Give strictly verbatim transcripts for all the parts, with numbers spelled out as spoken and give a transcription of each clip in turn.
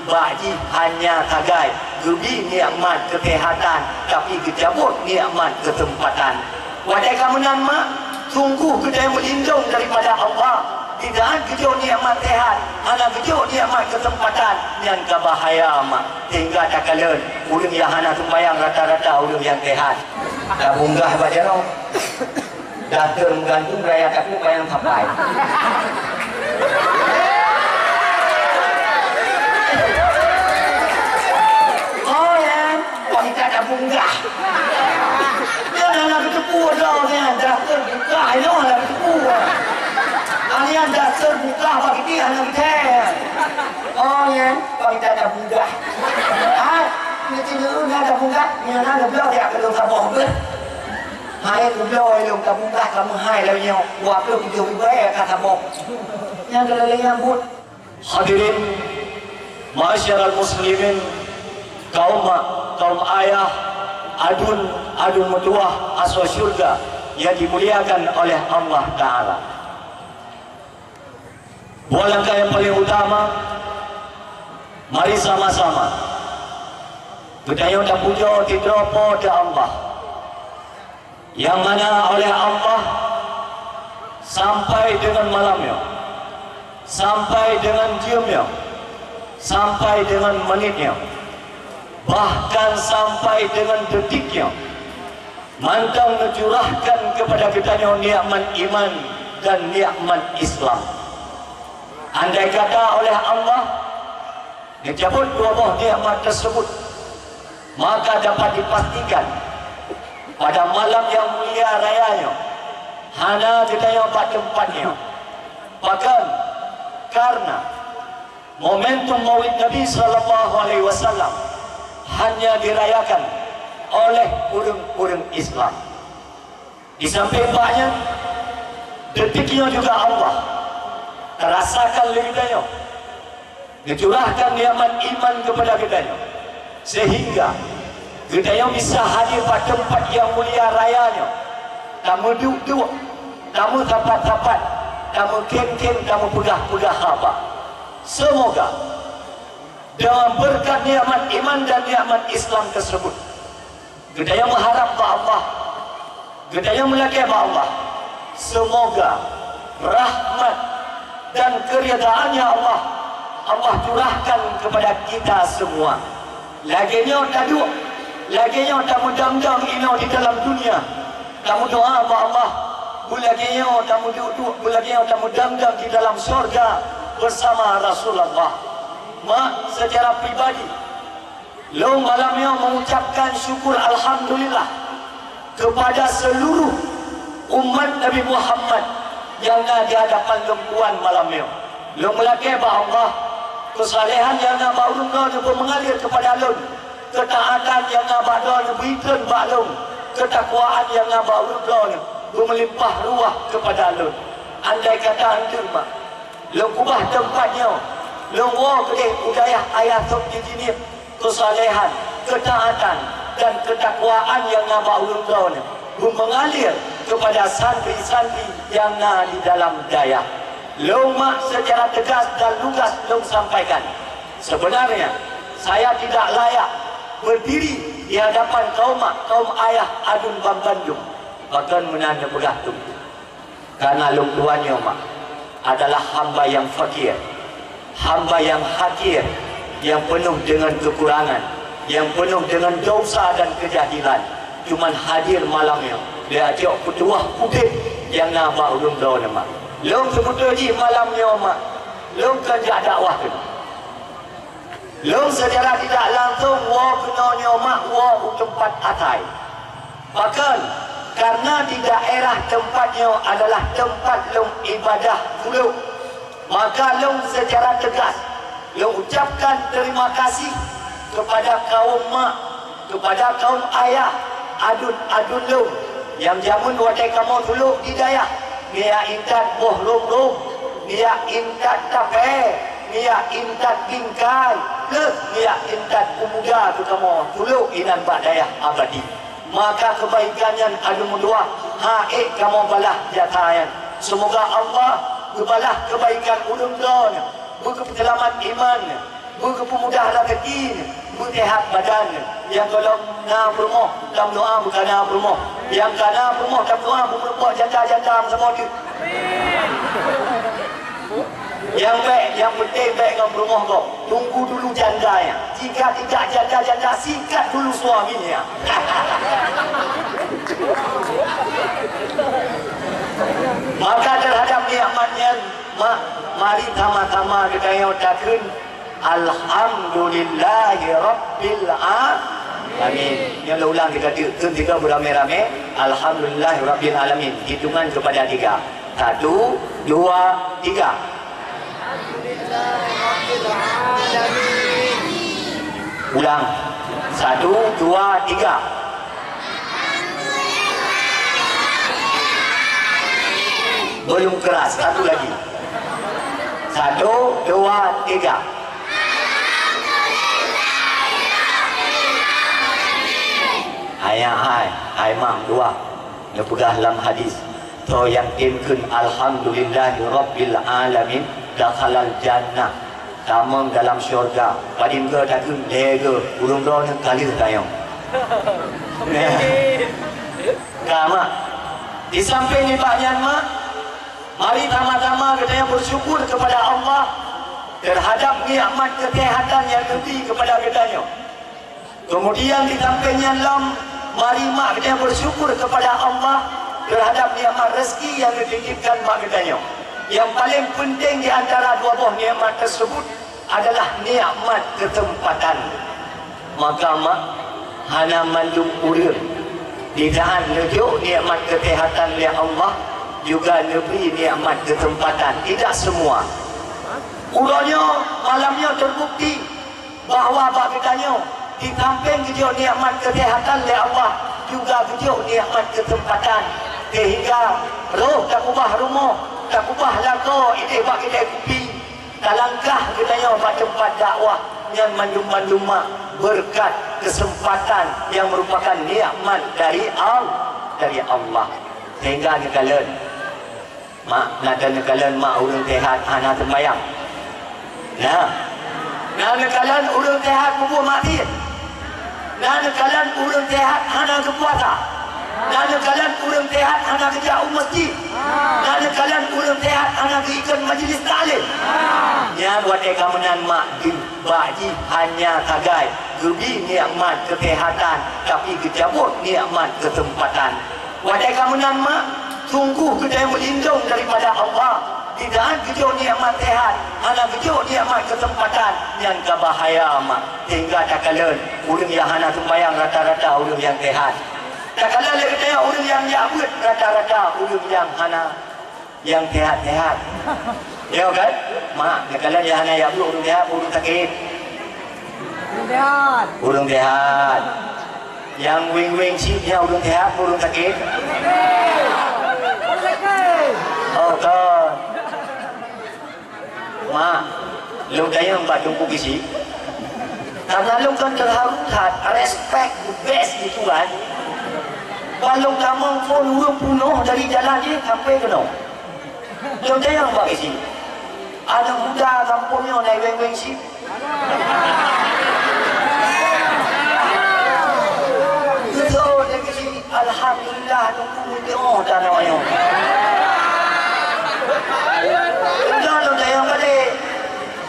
Bak jih hanya sagai geubi nikmat keusehatan, tapi geucabot nikmat keuseumpatan. Watée ka meunan mak, sunggoh geutanyoe meulindong daripada Allah. Di saát geujok nikmat sehat, hana geujok nikmat keuseumpatan, nyan ka bahaya mak. Sehingga takalon ureuëng nyang hana sumbayang rata-rata ureuëng nyang sehat. Tabunggah bak jaroe. Daseur meugantung raya takue payang sapai. Oh, nyan, wanita tabunggah. Nyan hana geuteupeue droe nyan, daseur bungkah nyoe hana geuteupeue. Alian daseur bungkah bak geutanyoe hana geutem. Oh, nyan, wanita tabunggah. Ah, nyoe cit nyoe na tabunggah, nyoe na geubloe jak keu lôn saboh beuh. Hai geubloe lôn ka bungkah ka meuhai lagée nyoe, dua ploh tujoh ribée ka saboh. Nyang keu lagée nyan buet. Hadirin, ma'asyiral muslimin, kaum mak, kaum ayah, aduen, aduen meutuwah asoe syurga yang dimuliakan oleh Allah Ta'ala. Buah langkah nyang paleng utama, mari sama-sama geutanyoe tapujoe sidroe Po teu Allah, nyang mana oleh Allah sampai deungon malam nyoe, sampai deungon jeuem nyoe, sampai deungon meunit nyoe, bahkan sampai deungon detik nyoe, mantong neucurahkan keupada geutanyoe nikmat iman dan nikmat Islam. Andai kata oleh Allah neucabot dua boh nikmat teusebut, maka dapat dipastikan pada malam nyang mulia raya nyoe hana geutanyoe bak teumpat nyoe. Pakon? Karena Momentum Maulid Nabi sallallahu alaihi wasallam hanya dirayakan oleh ureuëng-ureuëng Islam. Di sampéng bak nyan, detik nyoe juga Allah tarasakan lé geutanyoe, geucurahkan nikmat iman keupada geutanyoe, sehingga geutanyoe bisa hadir bak teumpat nyang mulia raya nyoe, tameuduek-duek, tameusapat-sapat, tameukhém-khém, tameupeugah-peugah haba. Seumoga deungon beureukat nikmat iman dan nikmat Islam teuseubut, geutanyoe meuharab bak Allah, geutanyoe meulakée bak Allah, seumoga rahmat dan keuridaan nyang Allah, Allah curahkan keupada kita seumua. Lagée nyoe taduek, lagée nyoe tameudam-dam inoe di dalam dunia, tameudoá bak Allah, beulagée nyoe tameuduek-duek, beulagée nyoe tameudam-dam di dalam syurga beusama Rasulullah. Mak, seucara pribadi, lôn malam nyoe mengucapkan syukur alhamdulillah keupada seuluruh umat Nabi Muhammad nyang na di hadapan lôn tuan malam nyoe. Lôn meulakée bak Allah, keusalehan nyang na bak ureuëng droeneuh beumeungalir keupada lôn, keutaatan nyang na bak droeneuh beuiton bak lôn, keutakwaan nyang na bak ureuëng droeneuh beumeulimpah ruah keupada lôn. Andai kata eunteuk, mak, lôn ubah teumpat nyoe, lôn woe keudeh u dayah ayah sôb jih jinéh, keusalehan, keutaatan, dan keutakwaan nyang na bak ureuëng droeneuh beumeungalir keupada santri-santri nyang na di dalam dayah. Lôn, mak, seucara teugas dan lugas lôn sampaikan, seubeunarnya saya tidak layak beudiri di hadapan kaum mak, kaum ayah aduen banmandum. Pakon meunan neupeugah teungku? Karena lôn tuan nyoe, mak, adalah hamba nyang fakir, hamba nyang hakir, nyang peunoh deungon keukurangan, nyang peunoh deungon desya dan keujahilan. Cuman hadir malam nyoe, lé ajok peutuwah udeb nyang na bak ureuëng droeneuh, mak. Lôn seubeutôi jih malam nyoe, mak, lôn kon jak dakwah keunoe. Lôn seucara tidak langsong woe keunoe nyoe, mak, woe u teumpat asai. Pakon? Karena di daerah teumpat nyoe adalah teumpat lôn ibadah kulok. Maka lôn seucara teugas lôn ucapkan terima kasih keupada kaum mak, keupada kaum ayah, aduen-aduen lôn nyang jameun watée kamoe tulok di dayah, miyak intat boh rôm-rôm, miyak intat tapée, miyak intat bingkai, plus miyak intat peumuda keu kamoe tulok inan bak dayah Abadi. Maka keubaikan nyan aduen meutuwah, han ék kamoe balah jasa nyan. Seumoga Allah geubalah keubaikan ureuëng droeneuh, beugeupeuseulamat iman, Beugeupumudah raseuki, beuseuhat badan. Nyang gohlom na peurumoh, tameudoa beuka na peurumoh. Nyang ka na peurumoh, tameudoa beumeureumpok janda-janda meusaboh teuk. Nyang bèk, nyang peunteng bèk ngon peurumoh gob. Tunggu dulu janda nyan. Jika tidak janda-janda, sikat dulu suami nyan. Maka terhadap nikmat nyan, ma-, mari sama-sama geutanyoe takheun Alhamdulillahirabbil alamin. Nyoe lôn ulang tiga kali, keu tiga beramé-ramé. Alhamdulillahirabbil alamin. Hitungan kepada tiga. Satu, dua, tiga. Ulang. Satu, dua, tiga. Belum keras. Satu lagi. Satu, dua, tiga. Hai, hai, hai mak dua. Neupeugah lam hadis, "Soe nyang tem kheun alhamdulillahirabbil alamin, dakhalal jannah." Tamong dalam syurga. Padum goe takheun, lhèe goe, ureueng droeneuh ka lheueh tanyoe. Ka, mak. Di samping nibak nyan, mak, mari sama-sama geutanyoe bersyukur kepada Allah terhadap nikmat kesehatan yang diberi kepada geutanyoe. Kemudian di samping nyan lom, mari mak geutanyoe bersyukur kepada Allah terhadap nikmat rezeki yang dititipkan bak geutanyoe. Yang paling penting di antara dua boh nikmat tersebut adalah nikmat kesempatan. Maka mak, hana mandum ureueng di saat neujok nikmat kesehatan lé Allah juga neubri nikmat kesempatan. Tidak semua. Uroe nyoe, malam nyoe terbukti bahwa bak geutanyoe, di samping geujok nikmat kesehatan lé Allah, juga geujok nikmat kesempatan, sehingga roh takubah rumoh, takubah lakoe idéh bak keude kupi, talangkah geutanyoe bak teumpat dakwah, nyan mandum-mandum mak beureukat kesempatan nyang meurupakan nikmat dari Al-, dari Allah. Sehingga neukalon, mak, na neukalon mak ureueng sehat hana seumbayang. Nah. Na neukalon ureueng sehat peubuet maksiet. Na neukalon ureueng sehat hana geupuasa. Na neukalon ureueng sehat hana geujak u masjid. Na neukalon ureueng sehat hana geuikot majlis taklim. Nyan watèe ka meunan mak di bak jih hanya sagai geubri nikmat kesehatan, tapi geucabot nikmat kesempatan. Watèe ka meunan mak, sungguh geutanyoe meulindong daripada Allah. Di saat geujok nikmat sehat, hana geujok nikmat kesempatan, nyan ka bahaya mak. Sehingga takalon ureueng nyang hana seumbayang rata-rata ureueng nyang sehat. Takalon lé geutanyoe ureueng nyang jak beuet rata-rata ureueng nyang hana, nyang sehat-sehat. Ya kan? Mak, takalon nyang hana jak beuet ureueng sehat, ureueng sakét. Ureueng sehat. Ureueng sehat. Nyang weng-weng cit nyan ureueng sehat, ureueng sakét. Ureueng sakét. Oh, kon. Mak, lôn tanyong bak Teungku Gisi. Karena lôn kan terharu that, respect the best di Tuhan. Ban lôn tamong phôn ureueng peunoh dari jalan jih sampai keunoe. Lôn tanyong bak Gisi. Aneuk muda gampông nyoe na weng-weng cit. Beutôi lagèe cit, alhamdulillah, Teungku meuteumèe dan awak nyoe. Beutôi lôn tanyong balik.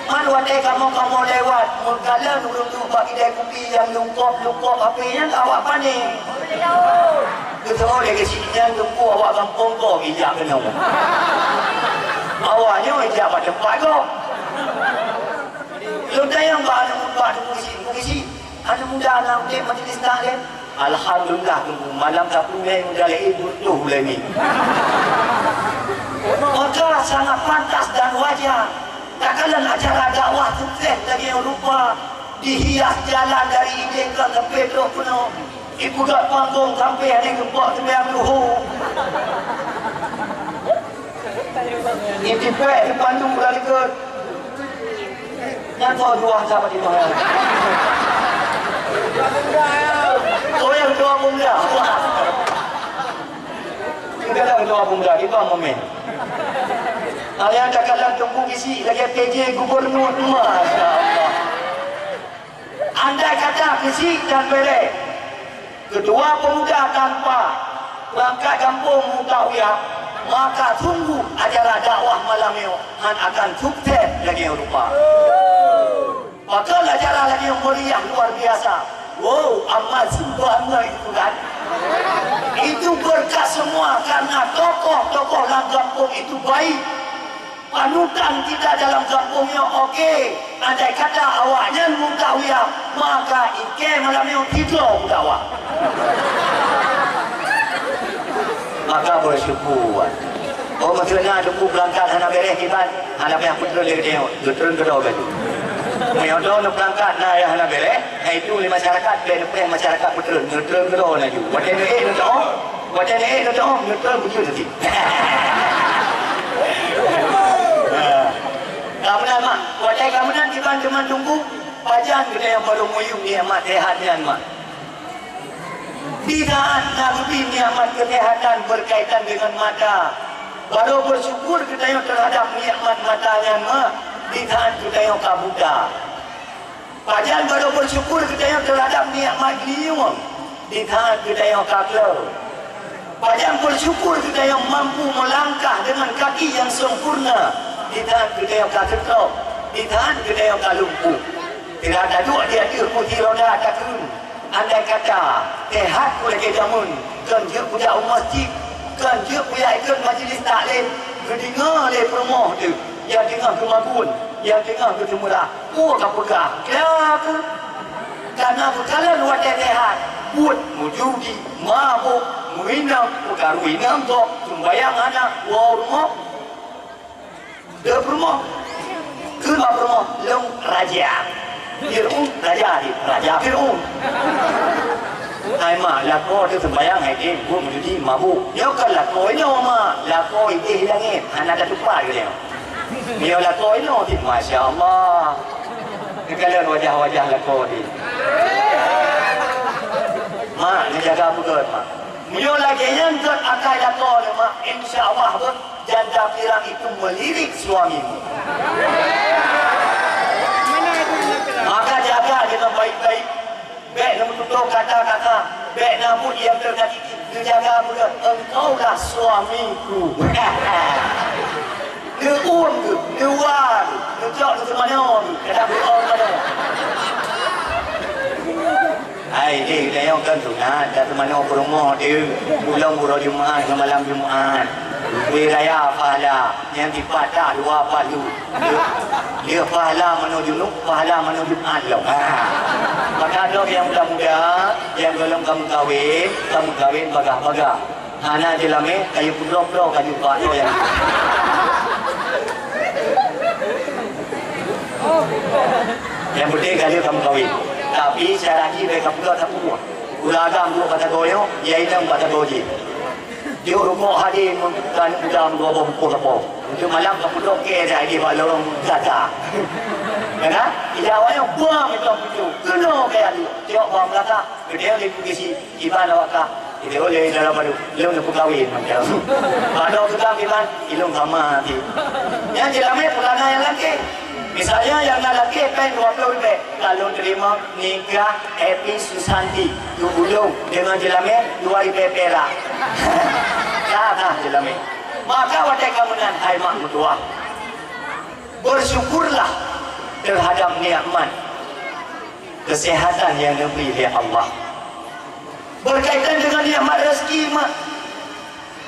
Man watèe kamoe-kamoe lewat, meukalon ureueng duek bak keude kupi nyang lungkop-lungkop H P nyan, awak pané. Beutôi lagèe cit nyan, Teungku, awak gampông gob ijak keunoe. Awak nyoe ijak bak teumpat gob. Lôn tanyong bak aneuk muda, bak Teungku Gisi, Teungku Gisi, aneuk muda na udép majlis taklim? Alhamdulillah, Teungku, malam Sabtu nyoe muda lé beutôi ulèe nyoe. Maka sangat pantas dan wajar takalon acara dakwah sukses lagèe rupa, dihias jalan dari idéh ka sampai trok keunoe, ipeugöt panggong sampai hana geumpok seumayang luhô. Itipèk sipanduk lam likot. Nyan soe jua hana bak timah. Oh, nyang dua pemuda. Wah. Kadang dua pemuda, di bawah momen. Ayah takalon Teungku Gisi lagèe P J gubernur. Masya Allah. Andai kata keuchik dan bèrèh keudua pemuda tanpa peurangkat gampông meukawiah, maka sungguh acara dakwah malam nyoe hán akan sukses lagèe rupa. Pakon acara lagèe meriah luar biasa. Wow, amat sungguh amat itu kan. Itu berkat semua karena tokoh-tokoh lam gampông itu baik. Panutan kita dalam gampông nyoe oke. Andai kata awaknyan meukawiah, maka ikèe malam nyoe tidroe meudakwah. Maka bersyukur. Oh, maksudnya Teungku beurangkat hana bèrèh kiban, hana payah peutreun lé geutanyoe, geutreun keudroe laju. Meunyoe droeneuh beurangkat na nyang hana bèrèh, na itu lé masyarakat, bèk neupreh masyarakat peutreun, geutreun keudroe laju. Watèe neuék neutoh, watèe neuék neutoh, geutreun bujur teuti. Ka meunan, mak, watèe ka meunan kiban teuma Teungku, pajan geutanyoe barô meuyuem nikmat seuhat nyan, mak. Di saat na geubri nikmat keuseuhatan beurkaitan deungon mata, barô beusyukur geutanyoe teuhadap nikmat mata nyan meuh di saat geutanyoe ka buta. Pajan barô beusyukur geutanyoe teuhadap nikmat geulinyueng di saat geutanyoe ka kleu. Pajan beusyukur geutanyoe mampu meulangkah deungon kaki nyang sempurna di saat geutanyoe ka seutrok, di saat geutanyoe ka lumpuh. Sira taduek di ateueh kursi roda takheun, andai kata seuhat ku lagèe jameun, kon jeuet kujak u masjid, kon jeuet kujak ikot majlis taklim, geudeungoe lé peurumoh teuh, nyang teungoh geumagun, nyang teungoh geuseumeurah, peue kapeugah, keu aku? Kana geukalon watèe seuhat, buet meujudi, mabök, meuinong, meukaru inong gob, sumbayang hana, woe u rumoh. Di peurumoh, keu bak peurumoh, lôn raja. Fir'aun, raja di, raja Fir'aun. Hai mak, lakoe teuh seumbayang, hai deh, buet meujudi, mabök. Nyoe kon lakoe inoe, mak, lakoe idéh di langét, hana tatupat geutanyoe. Nyoe lakoe inoe, masya Allah. Neukalon wajah-wajah lakoe di. Mak, neujaga peugöt, mak. Meunyoe lagèe nyan göt akai lakoe neuh, mak, insya Allah beuh janda pirang itu melirik suamimu. Maka jaga deungon baik-baik. Bèk neumeututoe kata-kata, bèk na buet nyang teunyakiti. Neujaga beuh, engkaulah suamiku. Neuôn geuh, neuwa geuh, neucok neuseumanoe geuh, kadang beuh manoe. Hai, deh, geutanyoe kan sunat, taseumanoe peurumoh teuh. Ulôn uroe Jumat ngon malam Jumat. Bri raya pahala, nyang sipatah dua palu. Lheueh, lheueh pahala manoe junub, pahala manoe Jumat lom. Ha. Maka droe nyang muda-muda, nyang gohlom ka meukawen, ka meukawen bagah-bagah. Hana jeulamé, kayue peudroe-droe kayue bak droe nyang. Nyang penting kayue ka meukawen. Tapi syarat jih bèk ka peugah sapeue. Ulah agam duek bak sagoe nyoe, ya inong bak sagoe jih. Jok rukok hadé mun ka aneuk muda dua boh bungkôh sapo. Untuk malam ka peudroe kèe dah jih bak lorong gata. Ya kan? Ija awak nyoe buang itong pintu. Keunoe kaya tu. Tiok bawang gata. Geutanyoe di Bugis. Iban awak ka, idéh oleh dalam baru, lôn neupeukawen macam. Padahai tukang iban, ilôn sama ti. Nyang jeulamé pulana nyang lakèe. Misalnya nyang na lakèe péng dua ploh ribèe, ka lôn teurimong nikah Happy Susanti, tu ulôn deungon jeulamé dua ribèe pirak. Ka, ka jeulamé. Maka watèe ka meunan hai mak meutuah, bersyukurlah terhadap nikmat kesehatan yang diberi oleh Allah. Berkaitan dengan nikmat rezeki, mak,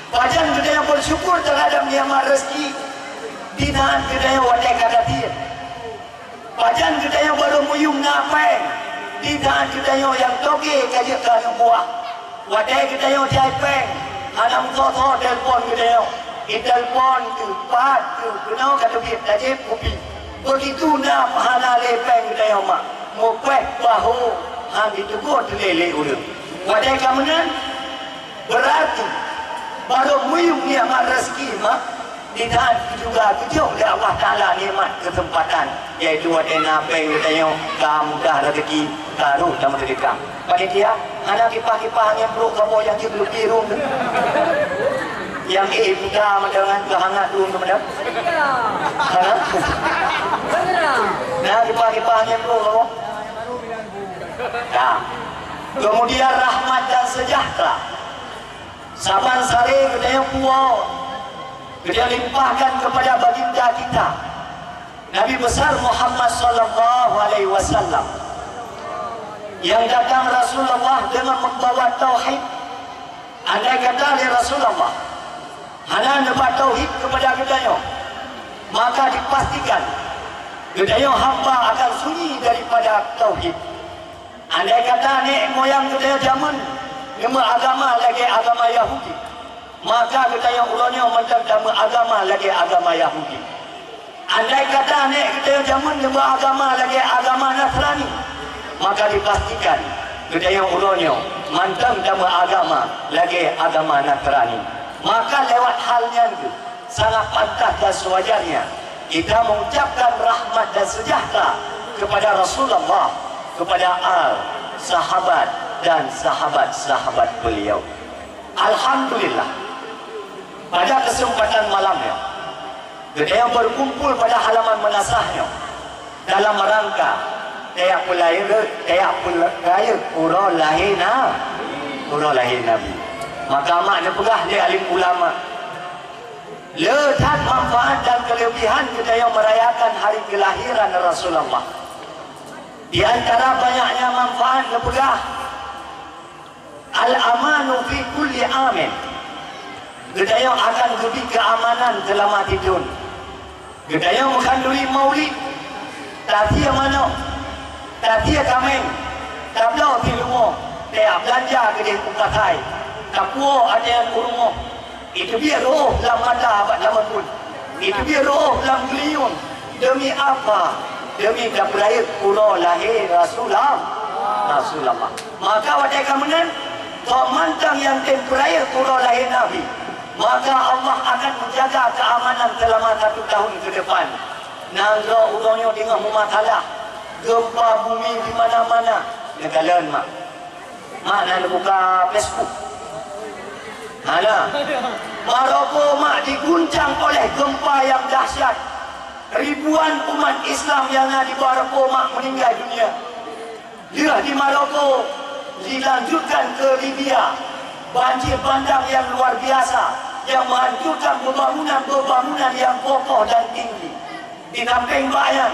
pajan geutanyoe bersyukur terhadap nikmat rezeki di saat geutanyoe watèe ka gasien. Pajan geutanyoe barô meuyuem na péng di saat geutanyoe nyang toke ka jeuet keu aneuk buah. Watèe geutanyoe jai péng, hana meusoe-soe telepon geutanyoe. Itelepon keuh, pat keuh, keunoe ka teubiet tajép kupi. Begitu na hana lé péng geutanyoe, mak, mupéh bahô han jiteugoe teulé lé ureueng. Watèe ka meunan, beurati barô meuyuem nikmat rezeki, mak, di saat juga geujok lé Allah Taala nikmat keuseumpatan, yaitu watèe na péng geutanyoe ka mudah rezeki, ka rôh tameuseudekah. Panitia, hana kipah-kipah angén brôk kamoe nyang jeuet leupie rhueng tu. Nyang éh buta mata ngon keuhangat rhueng tu meunan. Hana? Na kipah-kipah angén brôk kamoe? Nah, kemudian rahmat dan sejahtera saban sare geutanyoe puwoe, geutanyoe limpahkan kepada baginda kita, Nabi besar Muhammad sallallahu alaihi wasallam, yang datang Rasulullah dengan membawa tauhid. Andai kata lé Rasulullah hana neuba tauhid kepada geutanyoe, maka dipastikan geutanyoe hamba akan sunyi daripada tauhid. Andai kata nèk moyang geutanyoe jameun neumeuagama lagèe agama Yahudi, maka geutanyoe uroe nyoe mantong tameuagama lagèe agama Yahudi. Andai kata nèk geutanyoe jameun neubeuagama lagèe agama Nasrani, maka dipastikan geutanyoe uroe nyoe mantong tameuagama lagèe agama Nasrani. Maka lewat hal nyan kheueh, sangat pantas dan sewajarnya kita mengucapkan rahmat dan sejahtera kepada Rasulullah, kepada al, sahabat dan sahabat-sahabat beliau. Alhamdulillah, pada kesempatan malam nyoe, geutanyoe berkumpul pada halaman meunasah nyoe dalam rangka tajak peurayeuk, tajak peurayeuk uroe lahé na, uroe lahé Nabi. Maka mak neupeugah lé alim ulama, le that manfaat dan kelebihan geutanyoe merayakan hari kelahiran Rasulullah. Di antara banyaknya manfaat neupeugah, al-amanu fi kulli amin. Geutanyoe akan geubri keuamanan seulama sithon. Geutanyoe meukhanduri maulid, tasie manok, tasie kaméng, tabloe silumoe, tajak beulanja keudeh u pasai, tapuwoe até nyan u rumoh. Iteubiet rôh lam mata bak lam embun, iteubiet rôh lam geulinyueng. Deumi apa? Deumi tapeurayeuk uroe lahé Rasulullah. Rasulullah. Maka watèe ka meunan, soe mantong nyang tem peurayeuk uroe lahé Nabi, maka Allah akan menjaga keamanan selama satu tahun ke depan. Nanggroe uroe nyoe teungoh meumasalah, gempa bumi di mana-mana. Neukalon mak. Mak na neubuka Facebook? Hana. Maroko mak diguncang oleh gempa yang dahsyat. Ribuan umat Islam yang na di Maroko mak meninggal dunia. Lheueh di Maroko, dilanjutkan ke Libya. Banjir bandang yang luar biasa yang menghancurkan bangunan-bangunan yang kokoh dan tinggi. Di samping bak nyan,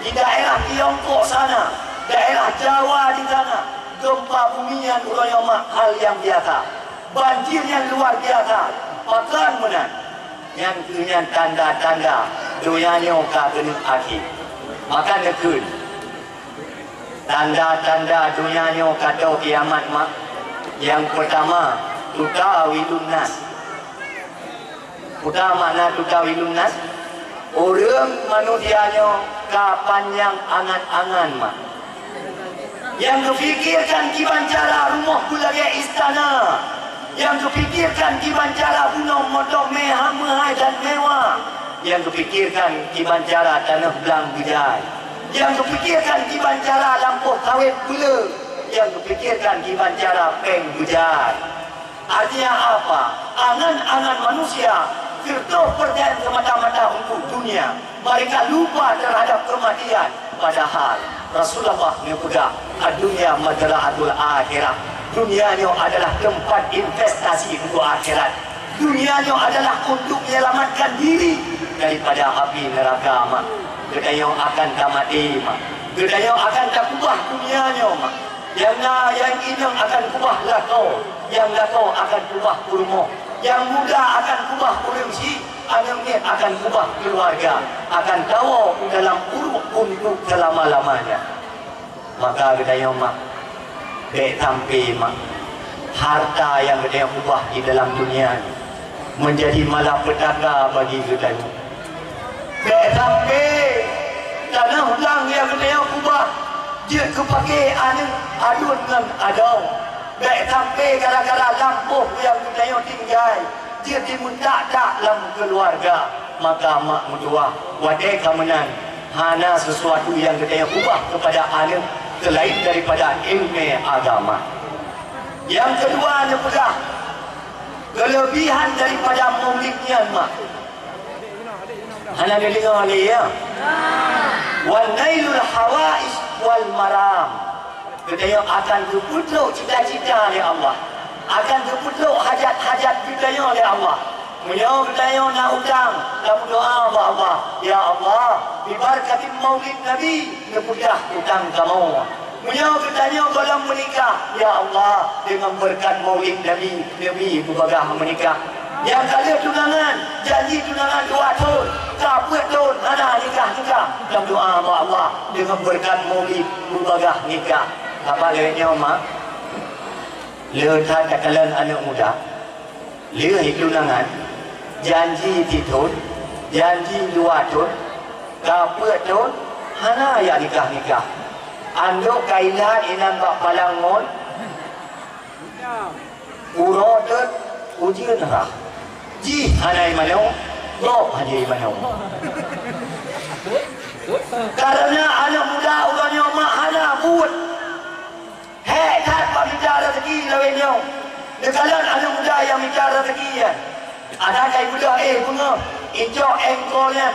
di daerah Tiongkok sana, daerah Jawa di sana, gempa bumi nyan uroe nyoe mak hal nyang biasa. Banjir nyan luar biasa. Pakon meunan? Nyan keuh nyan tanda-tanda donya nyoe ka keuneuk akhé. Maka neukheun, tanda-tanda donya nyoe ka tô kiamat mak. Nyang peurtama, tuta wilun nas. Peue makna tuta wilun nas? Ureueng manusia nyoe ka panyang angan-angan mak. Nyang geupikirkan kiban cara rumoh beulagèe istana. Nyang geupikirkan kiban cara bunoe moto meuhai-meuhai dan mewah. Nyang geupikirkan kiban cara tanoh blang beujai. Nyang geupikirkan kiban cara lampôh sawét beuleu. Nyang geupikirkan kiban cara péng beujai. Artinya apa? Angan-angan manusia seratus persen semata-mata untuk dunia. Mereka lupa terhadap kematian. Padahal Rasulullah neupeugah, "Ad-dunya mazra'atul akhirah." Dunia nyoe adalah tempat investasi untuk akhirat. Dunia nyoe adalah untuk menyelamatkan diri daripada api neraka mak. Geutanyoe akan tamaté mak. Geutanyoe akan takubah dunia nyoe mak. Nyang na nyang inong akan kubah lakoe, nyang lakoe akan kubah peurumoh, nyang muda akan kubah ureueng syiek, aneuk miet akan kubah keuluwarga, akan tawoe u dalam uruek untuk seulama-lamanya. Maka geutanyoe mak, bèk sampai mak, harta nyang geutanyoe kubah di dalam dunia nyoe menjadi malapetaka bagi geutanyoe. Bèk sampai tanoh blang nyang geutanyoe kubah jeuet keupaké aneuk aduen ngon adoe. Bèk sampai gara-gara lampôh nyang geutanyoe tinggai jeuet jimeutak-tak lam keuluwarga. Maka mak meutuwah, watèe ka meunan, hana sesuatu nyang geutanyoe ubah keupada aneuk seulaén daripada ileumèe agama. Nyang keudua neupeugah, keuleubihan daripada maulid nyan mak. Hana neudeungoe lé, ya? Wa nailul hawaij wal maram. Geutanyoe akan geupeutrok cita-cita lé Allah, akan geupeutrok hajat-hajat geutanyoe lé Allah. Meunyoe geutanyoe na utang, tameudoa bak Allah, "Ya Allah, bibarakatil maulid Nabi, neupeugah utang kamoe." Meunyoe geutanyoe gohlom meunikah, "Ya Allah, deungon beureukat maulid Nabi, Nabi beubagah meunikah." Nyang ka lheueh tunangan, janji tunangan dua thon, ka peuet thon hana nikah-nikah. Tameudoa bak Allah deungon beureukat maulid beubagah nikah. Haba lagèe nyoe, mak, lheueh that takalon aneuk muda, lheueh tunangan, janji sithon, janji dua thon, ka peuet thon hana jak nikah-nikah. Andok ka ilat inan bak palang ngon uroe teuk ujeuen rhah. Jih hana imanoe, gob hana imanoe. Karena aneuk muda uroe nyoe mak hana buet. Hék that bak mita raseuki lawét nyoe. Neukalon aneuk muda nyang mita raseuki nyan. Ada kai muda, eh, beungoh, icok engkol nyan.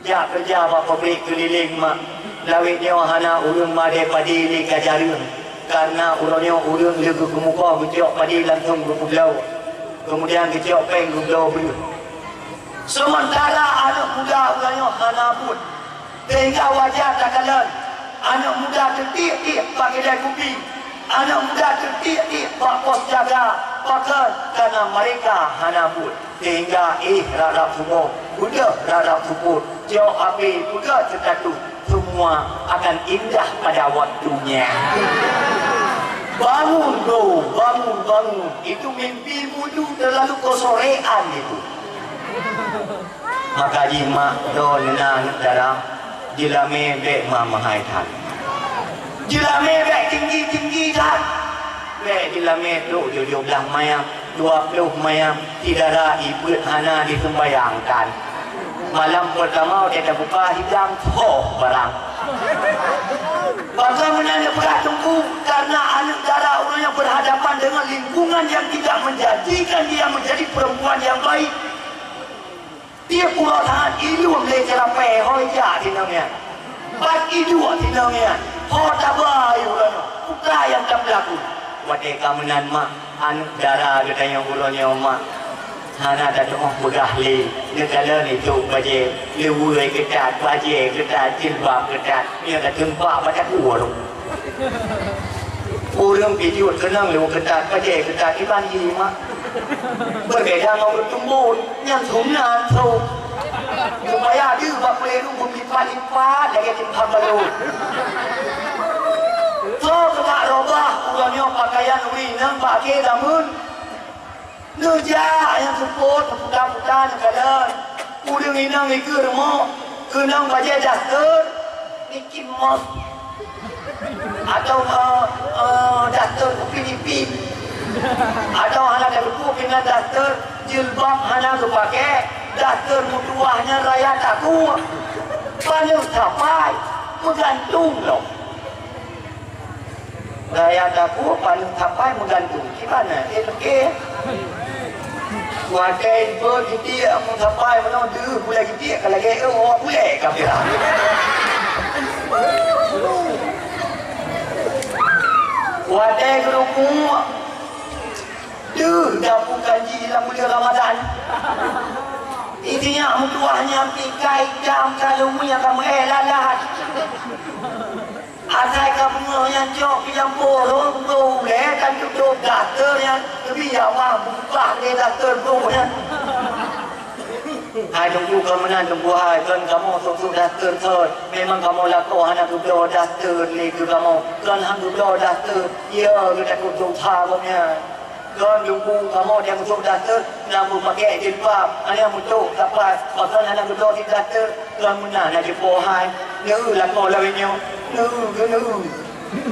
Jak keureuja bak pabrik keulileng mak. Lawét nyoe hana ureueng madé padé lé ka jareueng, kareuna uroe nyoe ureueng lé geukeumukoh geucok padé langsong geupeubloe, keumudian geucok péng geubloe breueh. Seumeuntara aneuk muda uroe nyoe hana buet, sehingga wajar takalon aneuk muda teutiek-tiek bak keudai kupi, aneuk muda teutiek-tiek bak pos jaga, pakon? Kareuna mereka hana buet. Sehingga éh rab-rab suboh, beudôh rab-rab seupôt, cok api, peugah seukatus, semua akan indah pada waktunya. Bangun, bro, bangun, bangun. Itu mimpimu itu terlalu kesorean itu. Maka jih mak droeneuh na aneuk dara, jeulamé bèk mahai-mahai that. Jeulamé bèk tinggi-tinggi that. Bèk jeulamé trok tujoh blaih mayam, dua ploh mayam, si dara ié peuet hana jiseumbayangkan. Malam peurtama watèe tabuka hidang, tho barang. Bagaimana neupeugah Teungku, karena aneuk dara ureueng nyang berhadapan dengan lingkungan yang tidak menjanjikan dia menjadi perempuan yang baik. Tiep uroe that ilueng lé ceurapée, hôi jak sinong nyan. Pat iduek sinong nyan, ho taba uroe nyoe. Peue nyang ka meulaku? Watèe ka meunan mak, aneuk dara geutanyoe uroe nyoe mak, hana tatu'oh peugah lé. Neukalon icok bajèe, luweue keutat, bajèe keutat, jilbab keutat. Nyoe ka teumpat bak takue. Ureueng pih jeuet keunong leuweuh keutat, bajèe keutat, iban jih mak. Beubeda ngon ureueng tumbon, nyang sunat tho. Supaya deuh bak peue lôn beulipat-lipat lagèe simpang balon. Tho keumak robah uroe nyoe pakaian ureueng inong bak akhé zameun. Neujak nyang seupôt, neuputa-puta, neukalon. Ureueng inong ikeue rumoh, keunong bajèe daster, Mickey Mouse. Atau, eh, eh, daster Upin Ipin. Atau hana teupeue keunan daster, jilbab hana geupaké, daster meutuwah nyan raya takue. Paneuk sapai, meugantung lom. Raya takue paneuk sapai meugantung. Kiban na? Eh, oke. Watèe ipeugah jitiek meusapai meunoe deuh gulai jitiek ka lagèe, eh, awak gulai ka pira. Watèe geurukuk deuh dapu kanji lam buleuen Ramadan. Isinya meutuwah nyang pih ka itam ka lumi nyang ka meu'èh lalat. Asai ka beungoh nyan cok pih lam porong, bro, ulèe kan tutôp daster nyan. Leubeh awai bukah lé daster bro nyan. Hai Teungku, kon meunan Teungku hai, kon kamoe sôk-sôk daster thon. Memang kamoe lakoe hana geubloe daster lé keu kamoe. Kon han geubloe daster, ya geutakot dosa gobnyan. Kon Teungku, kamoe nyang sôk daster na meupaké jilbab, hana meucok sapai, pakon hana geubloe cit daster, kon meunan na jipo hai. Neu lakoe lawét nyoe, neu, neu.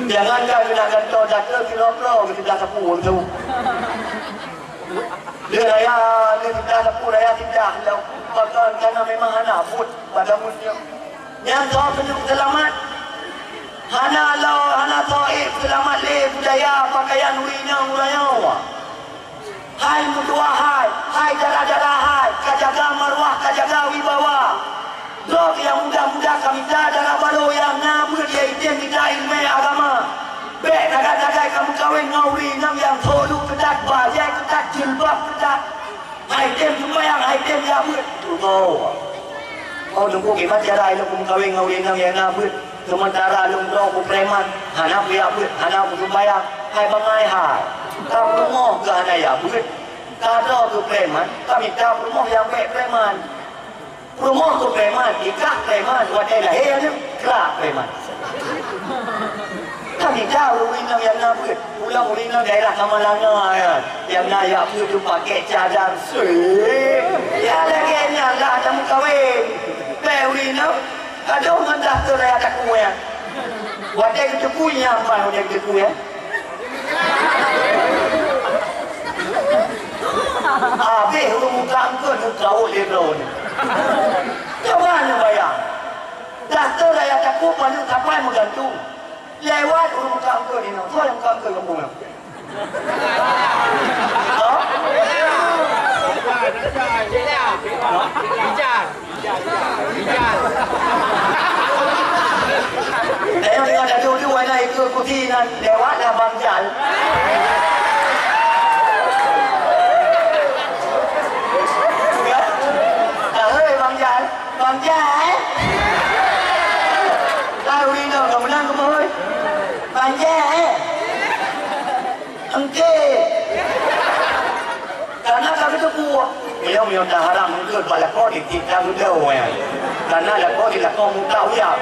Jangankan keunan gantoe daster, sidroe-droe geusidah sapeue tu. Lheueh raya, lheueh sidah sapeue raya sidah lom. Pakon, kareuna memang hana buet bak zameun nyoe. Nyan soe keuneuk seulamat. Hana lo, hana soe ék seulamat lé budaya pakaian ureueng inong uroe nyoe. Hai meutuwah hai, hai dara-dara hai, ka jaga maruah, ka jaga wibawa. Droe nyang muda-muda ka mita dara barô nyang na Hai tem sumbayang, hai tem jak beuet. Tuboh. Oh, Teungku, kiban cara ilôn kumeukawen ngon ureueng inong nyang na beuet, seumeuntara lôn droe ku preman, hana kujak beuet, hana kusumbayang. Hai bangai hai. Ka peurumoh keu hana jak beuet, ka droe keu preman, ka mita peurumoh nyang bèk preman. Peurumoh keu preman, ikah preman, watèe lahé aneuk, krak preman. Ka mita ureueng inong nyang na beuet, pulang ureueng inong daerah Samalanga, ya. Nyang na jak beuet tu pakèk cadar, seueh. Ya lagèe nyan lah tameukawen. Bèk ureueng inong, adoh ngon dah keu raya takue, ya. Watèe geuteupue nyan, pan watèe geuteupue, ya. Habéh ureueng muka eungkôt, muka wot lé droeneuh. Coba neubayang. Dah keu raya takue paneuk kapai meugantung. Lewat ureueng muka eungkôt inoe. Soe nyang muka eungkôt gampông nyoe? Hah? Tengok, tengok, dah duduk, dah ikut kursi nan lewat dah Bang Jal. Ya? Dah, hei, Bang Jal. Bang Jal. Dah, ureueng inong, kau menang keu boh, hei. Bang Jal. Engke. Karena ka geuteupeue. Meunyoe, meunyoe taharap eungkôt bak lakoe, tiep-tiep tageudong, ya. Karena lakoe di lakoe muka uyak.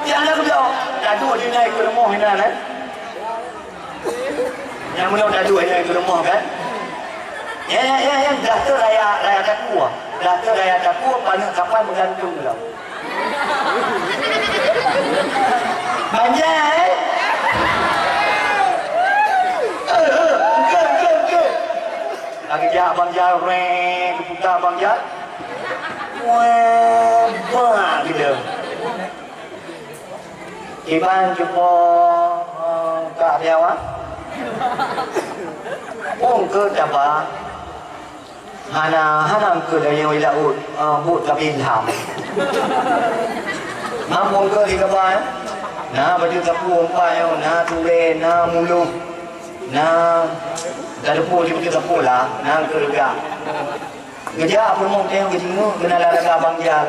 Tiep tageudong, taduek di na ikeu rumoh inan, eh. Nyang meunyoe taduek di na ikeu rumoh, kan? Ya, ya, ya, ya, dah tu raya, raya takue. Dah tu raya takue, paneuk kapai meugantung lom. Bang Jal, eh? Eh, eh, eungkôt, eungkôt, eungkôt. Lagèe jak Bang Jal, reng, geuputa Bang Jal. Weh, bak gitu. Kiban cupo, eh, Kak Riawa. Eungkôt apa? Hana, hana eungkôt lagèe nyang laôt, eh, buet Nabi Ilham. Mampu eungkôt di kaba, eh? Na baju sapu empat nyoe, na turée, na mulôh, na, na deupô di baju sapu lah, na eungkôt juga. Geujak peurumoh teuh geujinguk keunan lam raka Bang Jal.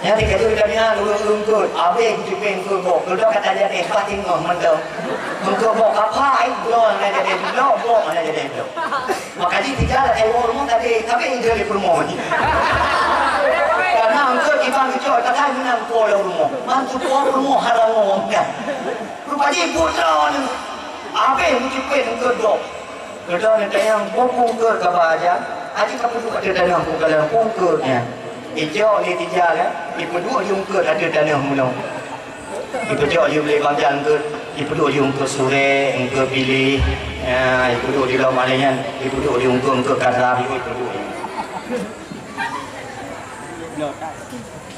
Nyan dikeue teubiet ureueng-ureueng eungkôt, abéh kucipeng eungkôt boh, keudroe ka tajak éh, bah teungoh mantong. Eungkôt boh ka pha, eh, bloe hana jadi bloe, boh hana jadi bloe. Maka jih teuga lakèe woe rumoh, tapi, tapi ideh lé peurumoh jih. Karena eungkôt kiban geucok, takai meunan po lam rumoh. Man tu po rumoh haram ngon nyan. Rupa jih buet droeneuh. Abéh kucipeng eungkôt boh. Keudroe neutanyong, "Peue eungkôt kaba aja?" Aji ka peuduek ateueh tanoh, peue kalon eungkôt nyan. Ijok lé tija, kan? Ipeuduek di eungkôt ateueh tanoh meunoe. Ipeujok di lé Bang Jal eungkôt, ipeuduek di eungkôt surek, eungkôt piléh. Ya, ipeuduek di lom alèh nyan, ipeuduek di eungkôt, eungkôt kata, ipeuduek.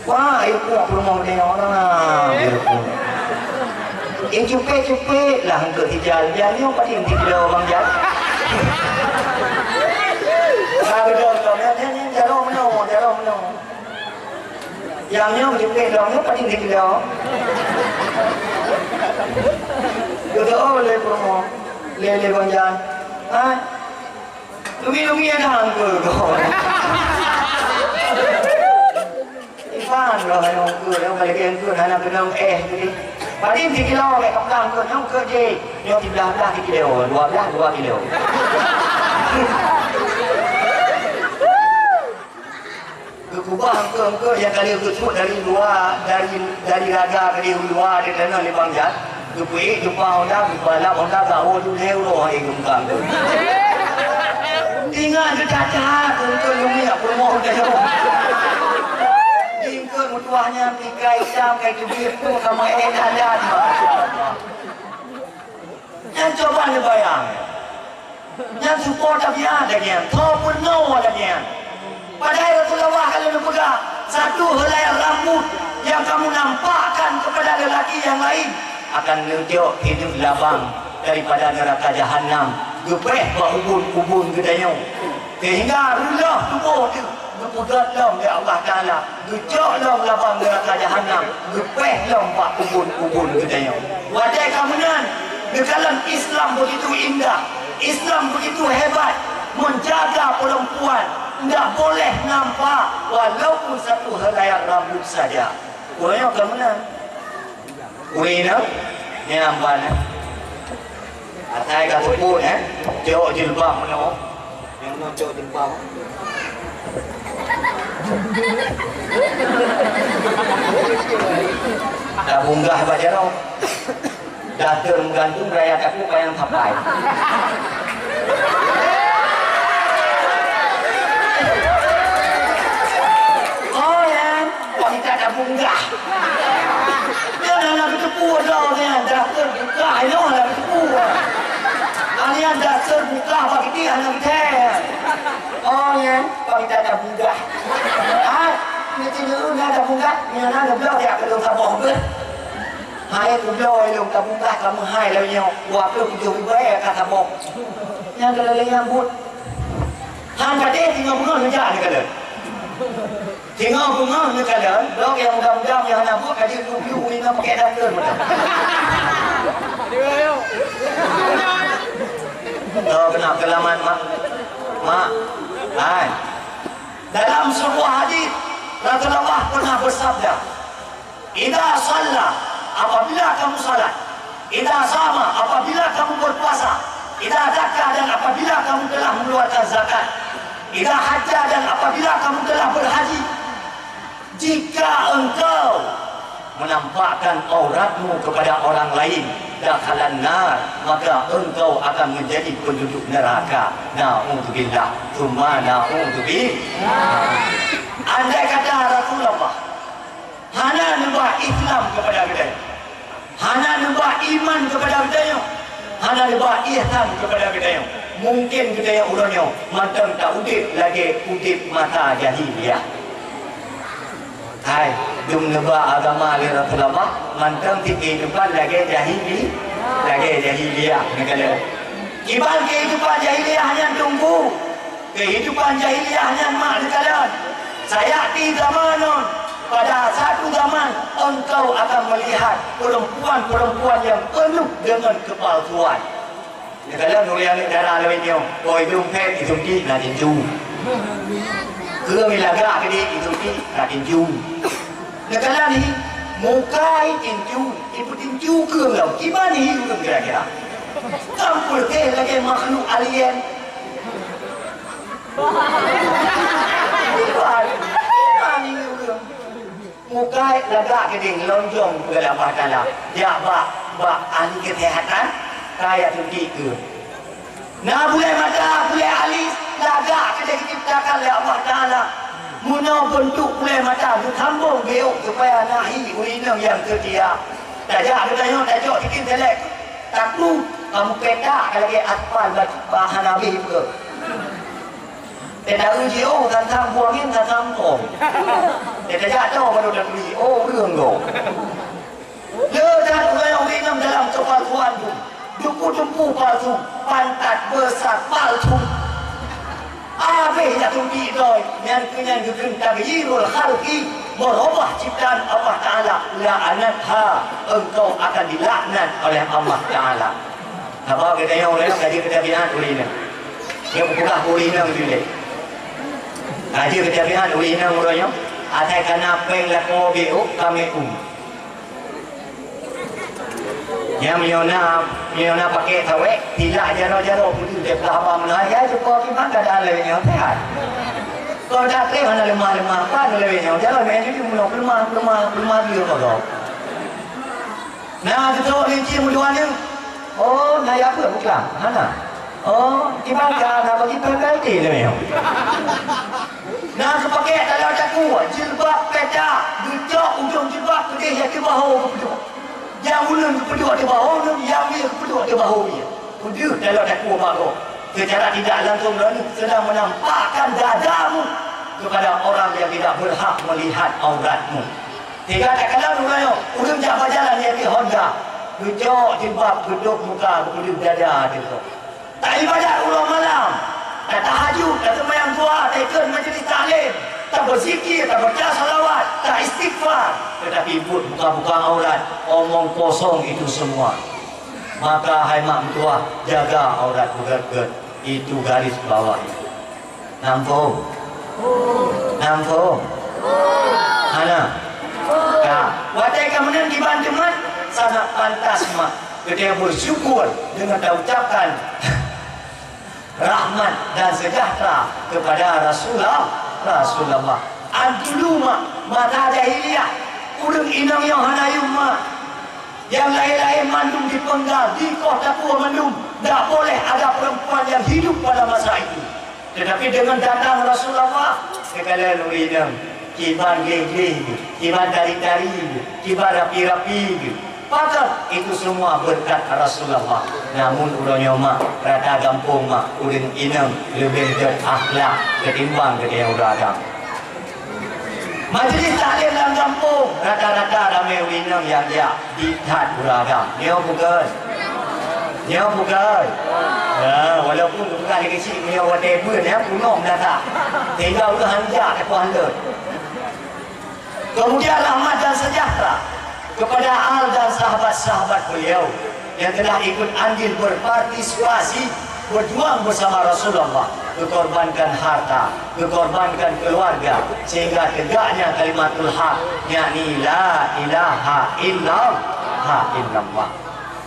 Wah, ayo puak peurumoh geutanyoe, nah, biar puak. Eh, cupet-cupet lah eungkôt tija, biar nyoe padum dikilo Bang Jal. Nah, beutôi, beutôi. Nyan, nyan, nyan, jaroe meunoe, jaroe meunoe. Nyang nyoe cupet lom nyoe padum dikilo. Beutôi, oh, lé peurumoh. Lé, lé Bang Jal. Ha? Lumi-lumi ada hangga kau. Ivan lah yang ke, yang balik yang ke, hana kenal eh tadi. Tadi di kilo, eh, kaplang ke, yang ke je. Yang di belah-belah di kilo, dua belah, dua kilo. Geukubah eungkôt-eungkôt nyang ka lheueh geusuet dari luwa, dari, dari raga, dari luwa, dari tanoh lé Bang Jal. Geupeuék, geupah honda, geubalap honda, gawoe tu lhèe uroe hai geumeuka eungkôt. Ingat geucaca eungkôt lumi yak peurumoh geutanyoe. Di eungkôt meutuwah nyan, pih kai itam, kai teubiet, tu sama eh dandan. Nyan coba neubayang. Nyan seupôt tabiat lagèe nyan, tho peunoh lagèe nyan. Padahai Rasulullah ka lheueh neupeugah, "Satu helai rambut yang kamu nampakkan kepada lelaki yang lain akan neujok hidup labang daripada neraka jahanam, geupéh bak ubun-ubun geutanyoe." Sehingga reuloh tuboh teuh geupeugöt lom lé Allah Taala, geucok lom labang neuraka jahanam, geupéh lom bak ubun-ubun geutanyoe. Watèe ka meunan, Geukalon Islam begitu indah, Islam begitu hebat, menjaga perempuan, ndak boleh nampak walaupun satu helai rambut saja. Ureueng nyoe ka meunan. Ureueng inong, nyan ban, eh. Asai ka seupôt, eh. Cok jilbab meunoe. Nyang meunoe cok jilbab. Tabunggah bak jaroe. Daster meugantung raya takue panyang sapai. Oh, ya. Wah, kita dah bunggah. Nyan hana geuteupeue droe nyan, daster bukah nyoe hana geuteupeue. Nyan daster bukah bak geutanyoe hana geuthèe. Oh, nyan, bak kita dah bunggah. Ha? Nyoe cit nyoe na dah bunggah, nyoe na geubloe jak keu lôn saboh beuh. Hai kubloe lôn ka bunggah ka meuhai lagèe nyoe. Dua ploh tujoh ribèe ka saboh. Nyan keuh lagèe nyang buet. Han patéh singoh beungoh neujak neukalon. Singoh beungoh neukalon, lok nyang muda-muda nyang hana buet ka jeuet lubyu u inong pakèk daster mantong. Toh keuneuk keulamat, Mak. Mak. Hai. Dalam sebuah hadis, Rasulullah pernah bersabda, "Idza shalla," apabila kamu salat, "idza shama," apabila kamu berpuasa, "idza zakka," dan apabila kamu telah mengeluarkan zakat, "idza hajja," dan apabila kamu telah berhaji, jika engkau menampakkan auratmu kepada orang lain, dakhalan nar, maka engkau akan menjadi penduduk neraka. Naudzubillah, tsumma naudzubillah. Andai kata Rasulullah hana neuba Islam keupada geutanyoe, hana neuba iman keupada geutanyoe, hana neuba ihsan keupada geutanyoe, mungken geutanyoe uroe nyoe mantong taudép lagèe udép masa jahiliyah. Hai, dum neuba agama lé Rasulullah, mantong cit keuhidupan lagèe jahili-, lagèe jahiliyah neukalon. Kiban keuhidupan jahiliyah nyan teungku. Keuhidupan jahiliyah nyan mak neukalon. Sayati zamanun, pada satu zaman engkau akan melihat perempuan-perempuan yang penuh dengan kepalsuan. Neukalon ureueng aneuk dara lawét nyoe, oh, idong phét, idong pih na tinju. Keu lagak keudéh, idong pih na tinju. Neukalon hi, muka hi tinju, ipeutinju keu lom. Kiban hi ureueng kira-kira? Kan peureuteh lagèe makhluk alien. Kiban, kiban hi ureueng? Muka lagak keudéh lonjong keu Allah Taala. Jak bak, bak ahli kesehatan, kaya suntik keu. Na bulèe mata, bulèe alis, lagak keudéh diciptakan lé Allah Taala. Meunoe beuntuk bulèe mata, geusambong geuék supaya na hi ureueng inong nyang seutia. Tajak geutanyoe, tajok sikin selek. Takru, kamoe peta ka lagèe aspal, bah, bah hana habéh peue. Teuta uji, oh, tantang buangin, tantang kong. Teuta jatoh baru taturi, oh, ureueng gob. Le that ureueng inong dalam kepalsuan tu. Duku-duku palsu, pantat besar palsu. Habéh jak suntik droe, nyan keuh nyan geukheun taghyirul khalqi, meurubah ciptaan Allah Taala, la'anatha, engkau akan dilaknat oleh Allah Taala. Haba geutanyoe ureueng ka jeuet keu tabiat ureueng inong. Nyoe kupeugah keu ureueng inong jih lé. Ka jeuet keu tabiat ureueng inong uroe nyoe, asai ka na péng lakoe beuh ka meu'ue. Nyang meunyoe na, meunyoe na pakèk sawét, tilak jaroe-jaroe putih deh blah haba meunan, ya, cukup iman keadaan lawét nyoe sehat. Kok dak trép hana leumah-leumah, pan lawét nyoe, jaroe meunan jujur meunoe, leumah, leumah, leumah bieu kok. Na geutrok licin meudua nyoe. Oh, na ya peue buklang? Hana. Oh, kiban ka na bagi P P L T lé nyoe. Na geupakèk dalam takue, jilbab peta, geucok ujong jilbab keudéh ya teubaho geupeuduek. Nyang uleuen geupeuduek teubaho, nyang wie geupeuduek teubaho wie. Peudeuh dalam takue bak gob. Secara tidak langsung droeneuh sedang menampakkan dadamu kepada orang yang tidak berhak melihat auratmu. Teuga takalon uroe nyoe, ureueng jak bajalan nyan keu Honda. Geucok jilbab, geutôb muka, geupeudeuh dada teuh. Taibadat uroe malam, tatahajud, taseumayang duha, taikot majlis taklim, tabeuzikir, tabaca salawat, taistighfar. Tetapi buet buka-buka aurat, omong kosong itu semua. Maka hai mak meutuah, jaga aurat beugét-gét. Itu garis bawah itu. Nampung? Nampung? Hana? Ka. Watée ka meunan kiban teumat, sangat pantas mak geutanyoe bersyukur deungon taucapkan rahmat dan sejahtera kepada Rasulullah, Rasulullah. An dulu mak, masa jahiliyah, ureuëng inong nyoe hana yum mak. Nyang laén-laén mandum dipeunggal, dikoh tapeue mandum, ndak boleh ada perempuan yang hidup pada masa itu. Tetapi dengan datang Rasulullah, keukalon ureuëng inong, kiban gleh-gleh geuh, kiban tari-tari geuh, kiban rapi-rapi geuh. Pakon? Itu semua berkat Rasulullah. Namun uroe nyoe mak, rata gampông mak, ureuëng inong leubeh gét akhlak ketimbang geutanyoe ureuëng agam. Majlis taklim lam gampông, rata-rata ramé ureuëng inong nyang jak, di that ureuëng agam. Nyoe bukon? Nyoe bukon? Ya, walaupun bukan lagi cik, nyoe watée beuet, ya, punong data. Sehingga ureuëng hanjak teupeu lôn. Kemudian rahmat dan sejahtera kepada al dan sahabat-sahabat beliau yang telah ikut andil berpartisipasi berjuang bersama Rasulullah, mengorbankan harta, mengorbankan keluarga, sehingga tegaknya kalimatul haq, yakni la ilaha illallah, illallah.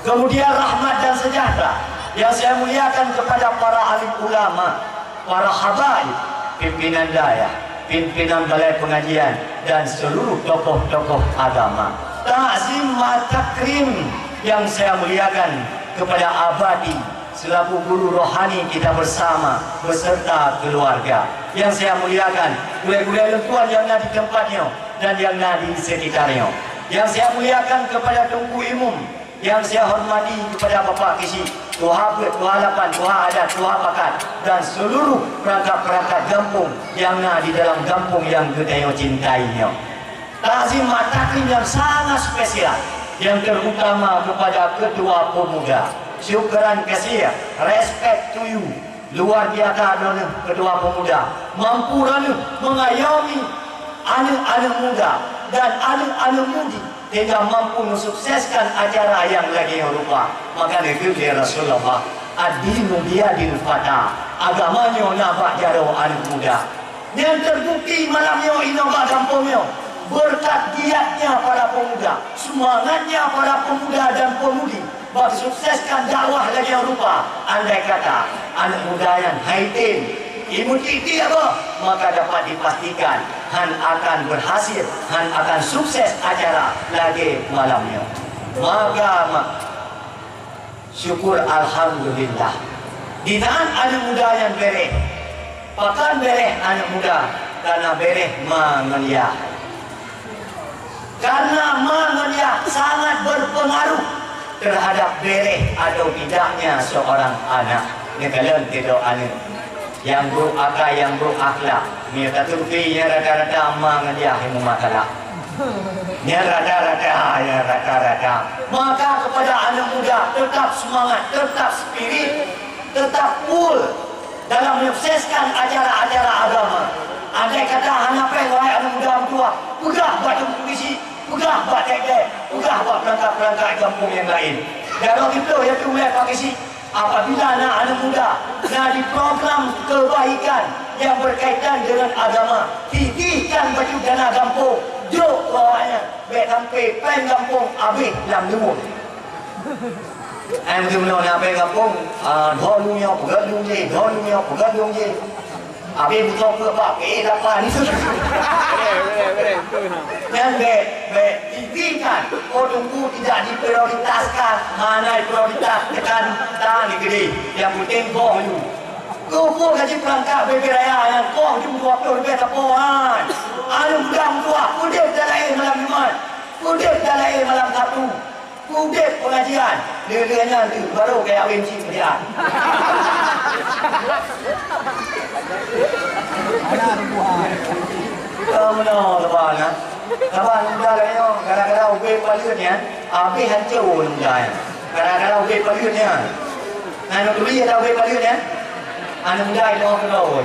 Kemudian rahmat dan sejahtera yang saya muliakan kepada para alim ulama, para habaib, pimpinan dayah, pimpinan balai pengajian, dan seluruh tokoh-tokoh agama. Takzim wa takrim yang saya muliakan kepada Abati selaku guru rohani kita bersama beserta keluarga. Yang saya muliakan gurée-gurée lôn tuan yang na di tempat nyoe dan yang na di sekitar nyoe. Yang saya muliakan kepada Teungku Imum, yang saya hormati kepada Bapak Kisi, Tuha Peuet, Tuha Lapan, Tuha Adat, Tuha Pakat, dan seluruh perangkat-perangkat gampông yang na di dalam gampông yang geutanyoe cintai nyoe. Takzim wa takrim yang sangat spesial, yang terutama kepada Ketua Pemuda. Syukran kasih, respect to you. Luar biasa droeneuh Ketua Pemuda, mampu droeneuh mengayomi aneuk-aneuk muda dan aneuk-aneuk mudi sehingga mampu mensukseskan acara nyang lagée nyoe rupa. Maka geukheun lé Rasulullah, "Ad-dinu biyadil fata." Agama nyoe na bak jaroe aneuk muda. Nyang teubukti malam nyoe inoe bak gampông nyoe, beureukat giatnya para pemuda, seumangatnya para pemuda dan pemudi, bak sukseskan dakwah lagée rupa, andai kata aneuk muda nyan hai tem imeutik-tik abah, maka dapat dipastikan han akan berhasil, han akan sukses acara lagée malam nyoe. Maka ma-, syukur alhamdulillah. Di nan aneuk muda nyan bereh. Pakon bereh aneuk muda? Karena bereh ma ngon yah. Karena ma ngon yah sangat berpengaruh terhadap bereh atau tidaknya seorang anak. Neukalon keudroe aneuk. Nyang brok akai, nyang brok akhlak. Meunyoe tasurvei, nyan rata-rata ma ngon yah nyang meumasalah. Nyan rata-rata, nyan rata-rata. Maka kepada aneuk muda, tetap semangat, tetap spirit, tetap cool dalam menyukseskan acara-acara agama. Andai kata hana péng, wahai aneuk muda meutuah, peugah bak Teungku Kisi, peugah bak Tek Dek, peugah bak perangkat-perangkat gampông nyang laén. Jaroe geutanyoe, yaitu ulée Pak Kisi, apabila na aneuk muda na di program kebaikan yang berkaitan dengan agama, titihkan bacut dana gampông, jok keu awaknyan, bék sampai péng gampông habéh lam luwung. Ai meuteumeunoe na péng gampông, ah, dho luwung nyoe, peugét luwung jéh, dho luwung nyoe, peugét luwung jéh. Habéh beutoe peuet bak, eh, lapan. Nyan bék, bék, titihkan. Oh, Teungku tidak diprioritaskan. Mana prioritas tekan tan di keudeh. Yang penting boh yu. Keupeue gaji peurangkat bubé raya nyang koh jeuem dua ploh leubeh sapoe han. Aneuk muda meutuah, udeb dan lahé malam Jumat. Udeb dan lahé malam Sabtu. Udeb pengajian, lheueh-lheueh nyan deuh baru kaya awén cit meulian. Ka meunoe saban, ha? Saban muda lagèe nyoe, gara-gara ubé paleuet nyan, abéh hancô muda nyan. Gara-gara ubé paleuet nyan. Nyan tuli ata ubé paleuet nyan. Aneuk muda inoe keudroe.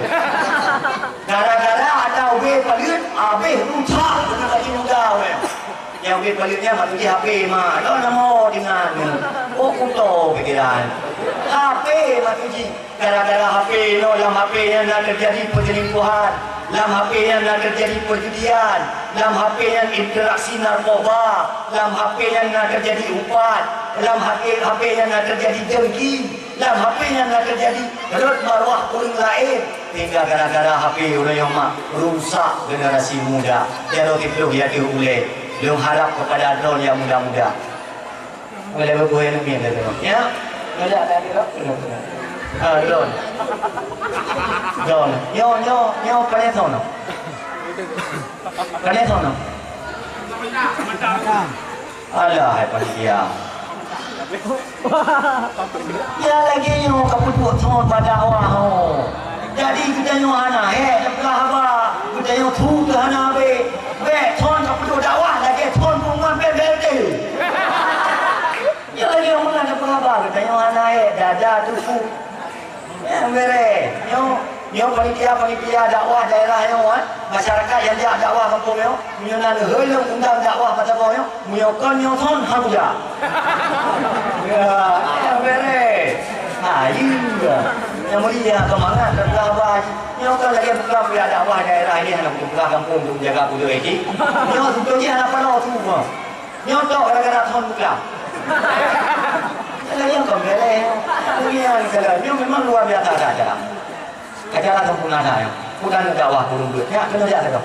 Gara-gara ata ubé paleuet, abéh rusak keuneuk laju muda wèh. Nyang ubit paléng nyan mak tuji H P mak. Lôn nama deungon nyoe. Oh, kuto pikiran. H P mak tuji. Gara-gara H P nyoe, lam H P nyan na teujadi peuselingkuhan. Lam H P nyan na teujadi perjudian. Lam H P nyan interaksi narkoba. Lam H P nyan na teujadi upat. Lam H P, H P nyan na teujadi dengki. Lam H P nyan na teujadi rot maruah ureueng laén. Sehingga gara-gara H P uroe nyoe mak rusak generasi muda. Jaroe siplôh ya deuh ulée. Lôn harap kepada droeneuh yang muda-muda. Boleh berbuat yang lebih dari itu. Ya? Boleh ada di rot? Ah, droeneuh. Droeneuh. Nyoe, nyoe, nyoe paléng soe nyoe? Paléng soe nyoe? Alah, hai panitia. Ya lagèe nyoe ka peuduek thon bak dakwah ho. Jadi geutanyoe hana hék tapeugah haba, geutanyoe su teuh hana abéh. Bèk thon ka peuduek dakwah lagèe thon peunguat B B L T. Ya lagèe nyoe meunan tapeugah haba, geutanyoe hana hék dada tufu. Nyang bèrèh. Nyoe, nyoe panitia-panitia dakwah daerah nyoe, eh. Masyarakat nyang jak dakwah gampông nyoe, meunyoe na lheueh lôn undang dakwah bak saboh nyoe, meunyoe kon nyoe thon, han kujak. Ya, nyang bèrèh. Ha, iya. Nyang mulia, semangat, dan sabar. Nyoe kon lagèe bukan pihak dakwah daerah ini, hana butuh gampông untuk menjaga puduk etik. Nyoe untuk dia hana panoh tu, ha. Nyoe tok gara-gara thon buka. Kalau nyoe kon bèrèh. Dunia ni kalau nyoe memang luar biasa saja. Acara sempurna dah nyoe. Bukan dakwah burung duit. Ya, kena jak tu.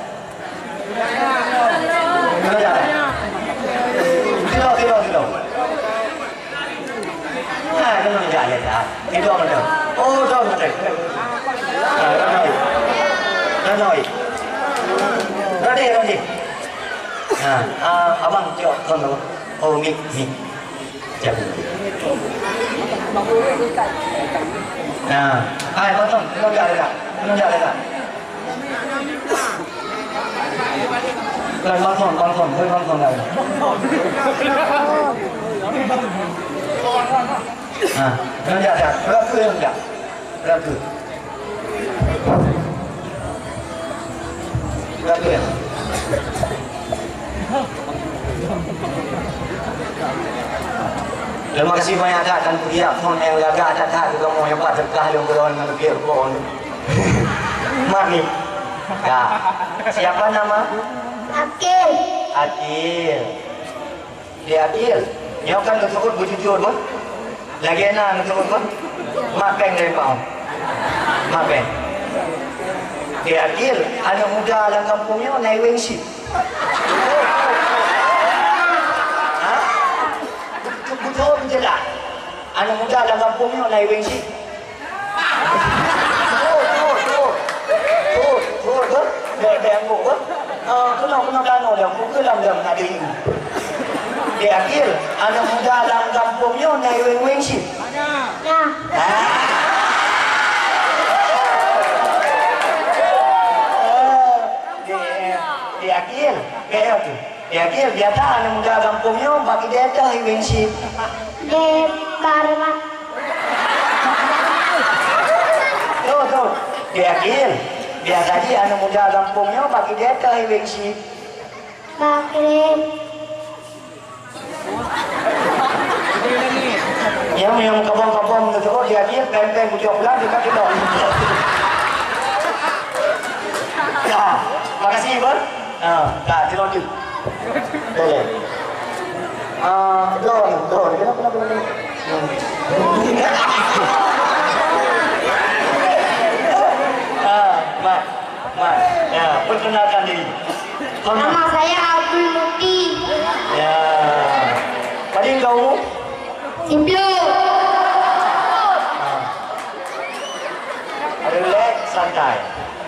Kena jak. Sila, sila, sila. Ha, kena jak ya dah. Itu apa tu? Oh, dah betul. Ha, dah naik. Dah naik. Dah naik, dah naik. Ha, ah, abang cok kon tu. Oh, mik, mik. Cok. Nah, hai, bang Son, kena jak dekat. Kena jak dekat. Kan bang Son, bang Son, hei bang Son dah. Ha, kena jak dekat. Berapa yang jak? Berapa? Berapa ya? Terima kasih banyak, Kak, dan pihak phon nyang lagak that-that keu kamoe nyang pat teuka lôn keudroe ngon piep phon. Mak ni. Kak, siapa nama? Akil. Akil. Dek Akil, nyoe kan neuseubut beujujur beuh. Lagèe na neuseubut beuh. Mak péng dari mak. Mak péng. Dek Akil, aneuk muda lam gampông nyoe na i weng cit. Ha? Beutôi, beutôi, beutôi. Aneuk muda lam gampông nyoe na i weng cit. Tuh, tuh, tuh. Tuh, tuh, tuh. Dek, dek, angguk, tuh. Ah, keunoe, keunoe, keunoe, dek, angguk, keu lam, lam, na dek. Dek Akil, aneuk muda lam gampông nyoe na i weng-weng cit? Ada. Ah. Oh, dek, dek Akil, dek Akil. Ya, Kil, biasa aneuk muda gampông nyoe bak idéh teuh i weng cit. Di Parman. Tuh, tuh. Ya, Kil, biasa jih aneuk muda gampông nyoe bak idéh teuh i weng cit. Bak keuléng. Nyang, nyang kabong-kabong tu, dia, dia peng-peng bujok pulang, dia tak kenal. Ya, makasih, Bang. Ha, tak, dia lanjut. Boleh. Ah, drone, drone. Kenapa, kenapa, kenapa? Hmm. Ah, Mak, Mak. Ya, perkenalkan diri. Nama saya Abdul Mukti. Ya. Padum kau umur? Siplôh. Ah. Rileks, santai.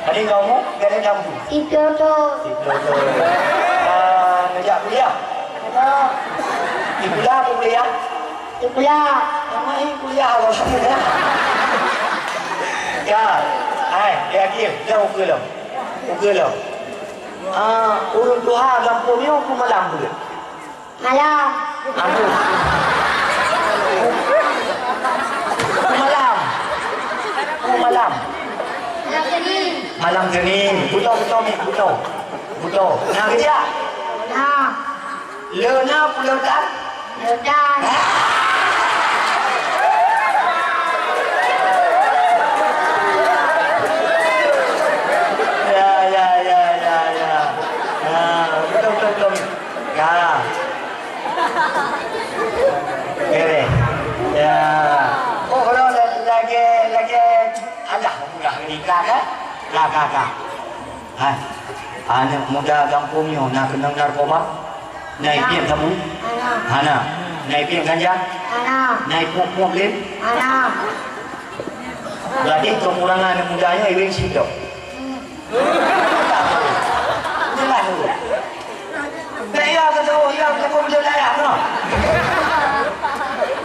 Padum kau umur? Gak ada jambu. Siplôh thôn. Siplôh thôn. Ah, neujak kuliah? Ada. Di kuliah apa kuliah? Di kuliah. Sama ini kuliah apa? Ya. Hai, ya, Gil. Jangan ukur lo. Ukur lo. Ah, ureueng tuha gampông nyoe peue malam beuet? Malam. Aduh. Peue malam? Peue malam? Malam Senin. Malam Senin. Beutôi, beutôi, Mi, beutôi. Beutôi. Na keujak? Na. Le na peue le tan? Le tan. Ya, ya, ya, ya, ya. Ya, betul, betul, betul. Ya. Beres. Ya. Oh, kalau lagi, lagi, alah, udah nikah, kan? Ka, ka, ka. Hai, aneuk muda gampông nyoe na keunong narkoba? Na ipiep sabu? Hana. Hana. Na ipiep ganja? Hana. Na ipok-pok lé? Hana. Berarti keukurangan aneuk muda nyoe iweng sidroe. Jelas tu. Bèk ya keu tu, ya keu tu, beutôi dah ya, noh.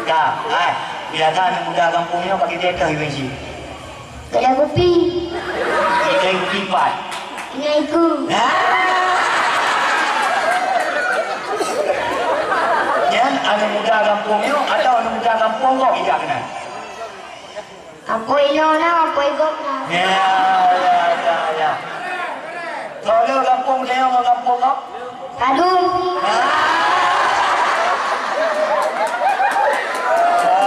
Ka, hai. Biasa aneuk muda gampông nyoe pakai teteh iweng sidroe. Kedai kupi. Kedai kupi pat. Kedai ku. Nah. Nyan aneuk muda gampông nyoe atau aneuk muda gampông gob ijak keunan? Gampông inoe na, gampông igob na. Ya, ya, ya, ya. Soe le gampông nyoe ngon gampông gob? Padum. Ah. Ya,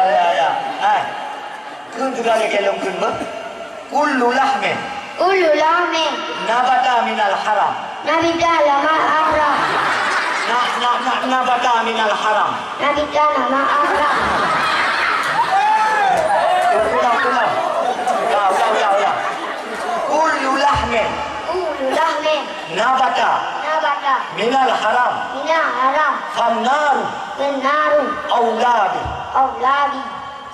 ya, ya. Hai. Kheun juga lagèe lôn kheun beuh. Kullu lahmin. Kullu lahmin. Nabata minal haram. Nabata minal haram. Na, na, na, nabata minal haram. Nabata minal haram. Ulang, ulang. Ulang, ulang, ulang, ulang. Kullu lahmin. Kullu lahmin. Nabata. Nabata. Minal haram. Minal haram. Fannaru. Fannaru. Aula bih. Aula bih.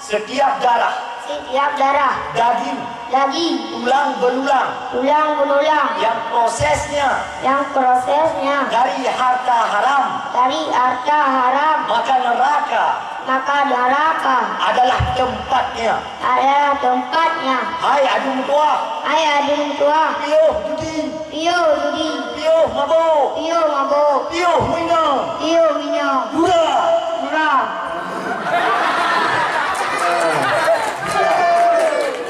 Setiap darah. Setiap darah. Daging. Daging. Tulang belulang. Tulang belulang. Yang prosesnya. Yang prosesnya. Dari harta haram. Dari harta haram. Maka neraka. Maka neraka. Adalah tempatnya. Adalah tempatnya. Hai adu meutuah. Hai adu meutuah. Piôh judi. Piôh judi. Piôh mabôk. Piôh mabôk. Piôh meuinong. Piôh meuinong. Dura. Dura.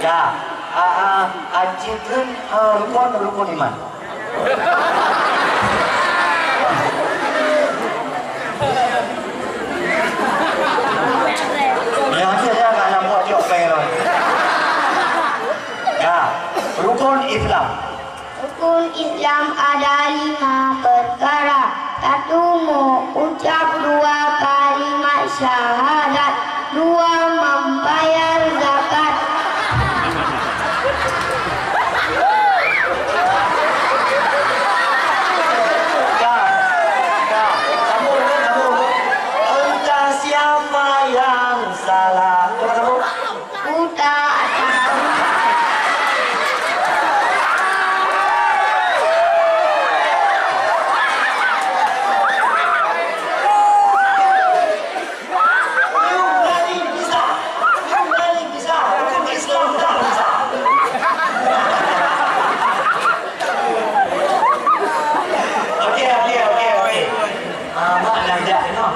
Ya. Ah, ah, aci kheun, ah, rukon, rukon iman. Ya, aci dah nak nampak cok peng tu. Ya, rukon Islam. Rukun Islam ada lima perkara. Satu, mengucap dua kalimat syahadat. Dua, membayar zakat. Dah, dah. Sambung, sambung. Entah siapa yang salah. Coba sambung. Buta atau Okey, okey, okey, okey. Ah, mak nak jak kena.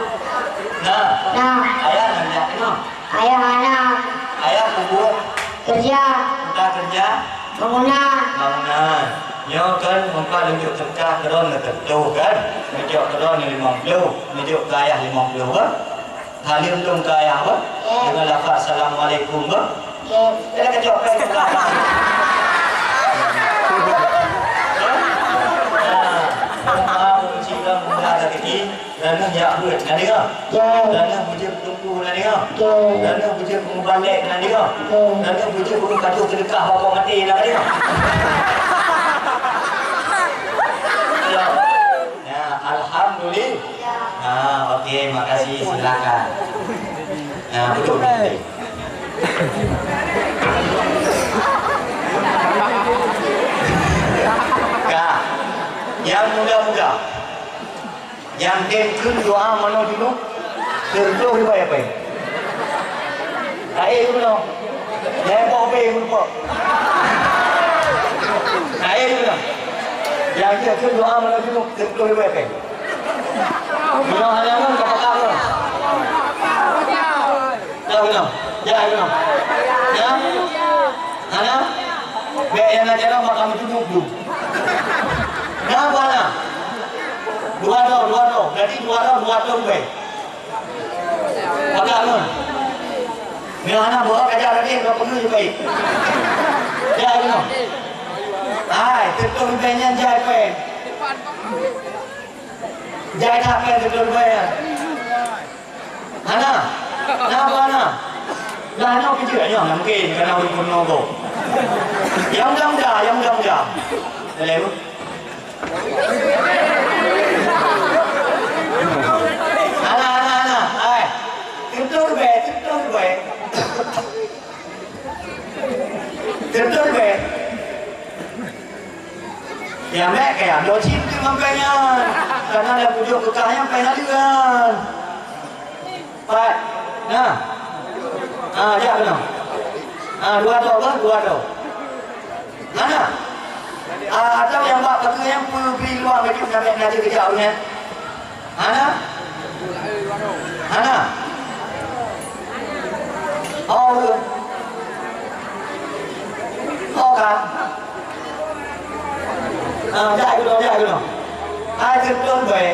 Nah. Nah. Ayah nak jak kena. Ayah hana. Ayah peubuet. Kerja. Entah kerja. Bangunan. Bangunan. Nyoe kan muka nunjuk teuka keudroe neuteupluh kan? Neujok keudroe neu limong ploh, neujok keu ayah limong ploh kan? Hana lôn keu ayah apa? Ya. Dengan lafaz assalamualaikum kan? Ya. Kena kejok kan? Nah, muka, muka, muka, rezeki. Droeneuh jak beuet, na deungoe? Ya. Droeneuh beujeuet keu teungku, na deungoe? Ya. Droeneuh beujeuet keu mubalek, na deungoe? Ya. Droeneuh beujeuet keu kajoh seudeukah bak maté, na deungoe? Ya. Ya, alhamdulillah. Ya, oke, makasih, silakan. Ya, betul, betul. Ka, nyang muda-muda. Nyang tem kheun doa manoe junub, sireutoh ribu rupiah. Kae keunoe. Nyang bok be meureumpok. Kae keunoe. Nyang tem kheun doa manoe junub, sireutoh ribu rupiah. Meunoe hana ngon ka pakak ngon. Dah keunoe. Dah keunoe. Ya. Hana? Bèk nyang na jaroe maka meujunub dum. Dah buana. Dua droe, dua droe. Jadi dua droe, dua droe ribèe. Pakat ngon. Nyoe hana boh ka jak lagèe dua puluh ribèe. Jak ngon. Hai, sireutoh ribèe nyan jai péng. Jai that péng sireutoh ribèe nyan. Hana. Na apa na? Lah nyoe keu jeuet nyoe, mungkin kana ureueng peunoh gob. Nyang muda-muda, nyang muda-muda. Boleh, Bu? Hana, hana, hana. Hai. Sireutoh ribèe, sireutoh ribèe. Sireutoh ribèe. Nyang bèk kaya, dua cit teuk ngon péng nyan. Kana lam ujong keu kah nyan péng aleuen. Pat. Nah. Ah, jak keunoe. Ah, dua droe bah, dua droe. Hana. Ah, atawa nyang bak pageue nyan peubri luang laju, na bèk na keujak ureueng nyan. Hana? Hana? Oh, oh ka. Ah, jak keunoe, jak keunoe. Hai, sireutoh ribèe,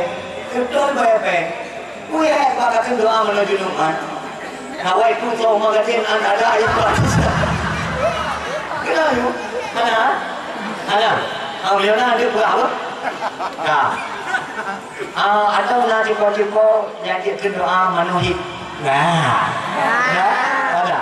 sireutoh ribèe péng. Ui, hai, bak ka kheun doa meunurot junub, hai. Awai tu, tu, magazin, an, ada, ayat, bak. Kenal, yuk? Hana? Hana? Ah, meunyoe na, dia pula apa? Ka. Ah, atawa na cit-cit nyang jeuet keu doa manohit. Nah. Nah, ada.